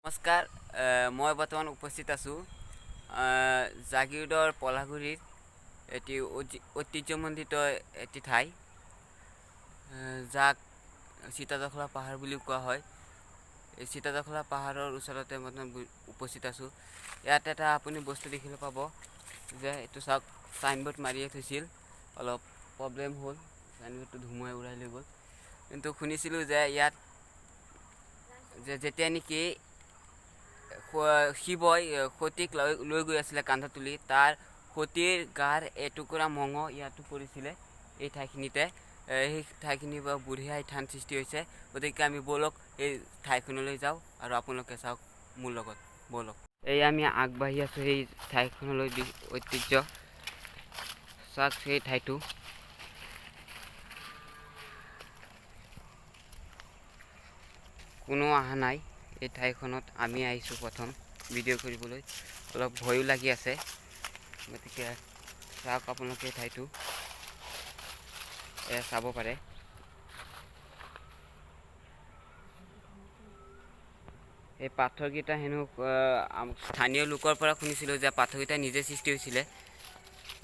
নমস্কাৰ, মই বৰ্তমান উপস্থিত আছোঁ জাগীৰোডৰ পলাশগুৰিত এটি ঐতিহ্যমণ্ডিত এটি ঠাই, যাক সীতাজখলা পাহাৰ বুলিও কোৱা হয়। এই সীতাজখলা পাহাৰৰ ওচৰতে বৰ্তমান উপস্থিত আছোঁ। ইয়াত এটা আপুনি বস্তু দেখিবলৈ পাব যে এইটো চাওক, চাইনবোৰ্ড মাৰিয়ে থৈছিল, অলপ প্ৰব্লেম হ'ল, চাইনবোৰ্ডটো ধুমুহাই উৰাই লৈ গ'ল। কিন্তু শুনিছিলোঁ যে ইয়াত যে যেতিয়া নেকি শিৱই সতীক লৈ লৈ গৈ আছিলে কান্ধত তুলি, তাৰ সতীৰ গাৰ এটুকুৰা মঙহ ইয়াতো পৰিছিলে এই ঠাইখিনিতে। সেই ঠাইখিনিৰ পৰা বুঢ়ী আই থান সৃষ্টি হৈছে। গতিকে আমি ব'লক এই ঠাইখনলৈ যাওঁ আৰু আপোনালোকে চাওক মোৰ লগত ব'লক। এই আমি আগবাঢ়ি আছোঁ সেই ঠাইখনলৈ। ঐতিহ্য চাওক সেই ঠাইটো। কোনো অহা নাই এই ঠাইখনত, আমি আহিছোঁ প্ৰথম ভিডিঅ' কৰিবলৈ। অলপ ভয়ো লাগি আছে। গতিকে চাওক আপোনালোকে এই ঠাইটো, এয়া চাব পাৰে। এই পাথৰকেইটা হেনো স্থানীয় লোকৰ পৰা শুনিছিলোঁ যে পাথৰকেইটা নিজে সৃষ্টি হৈছিলে।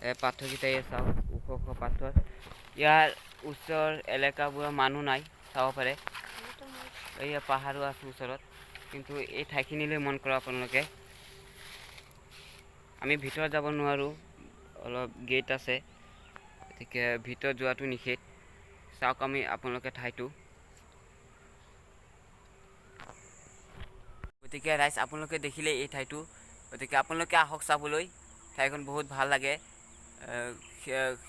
এই পাথৰকেইটা এই চাওক, ওখ ওখ পাথৰ। ইয়াৰ ওচৰ এলেকাবোৰৰ মানুহ নাই, চাব পাৰে। এইয়া পাহাৰো আছে ওচৰত। কিন্তু এই ঠাইখিনিলৈ মন কৰা আপোনালোকে, আমি ভিতৰত যাব নোৱাৰোঁ, অলপ গেট আছে, গতিকে ভিতৰত যোৱাটো নিষেধ। চাওক আমি আপোনালোকে ঠাইটো। গতিকে ৰাইজ, আপোনালোকে দেখিলে এই ঠাইটো, গতিকে আপোনালোকে আহক চাবলৈ, ঠাইখন বহুত ভাল লাগে।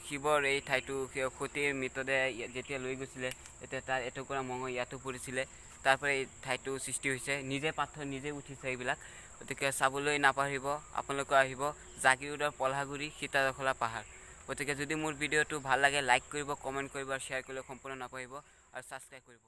শিৱৰ এই ঠাইটো, সতীৰ মৃতদেহ যেতিয়া লৈ গৈছিলে তেতিয়া তাৰ এটুকুৰা মঙহ ইয়াতো পৰিছিলে, তাৰ পৰা এই ঠাইটো সৃষ্টি হৈছে। নিজে পাথৰ নিজে উঠিছে এইবিলাক। গতিকে চাবলৈ নাপাহৰিব, আপোনালোকে আহিব জাগীৰোডৰ পলাশগুৰি সীতাজখলা পাহাৰ। গতিকে যদি মোৰ ভিডিঅ'টো ভাল লাগে, লাইক কৰিব, কমেণ্ট কৰিব আৰু শ্বেয়াৰ কৰিবলৈ সম্পূৰ্ণ নাপাহৰিব আৰু ছাবস্ক্ৰাইব কৰিব।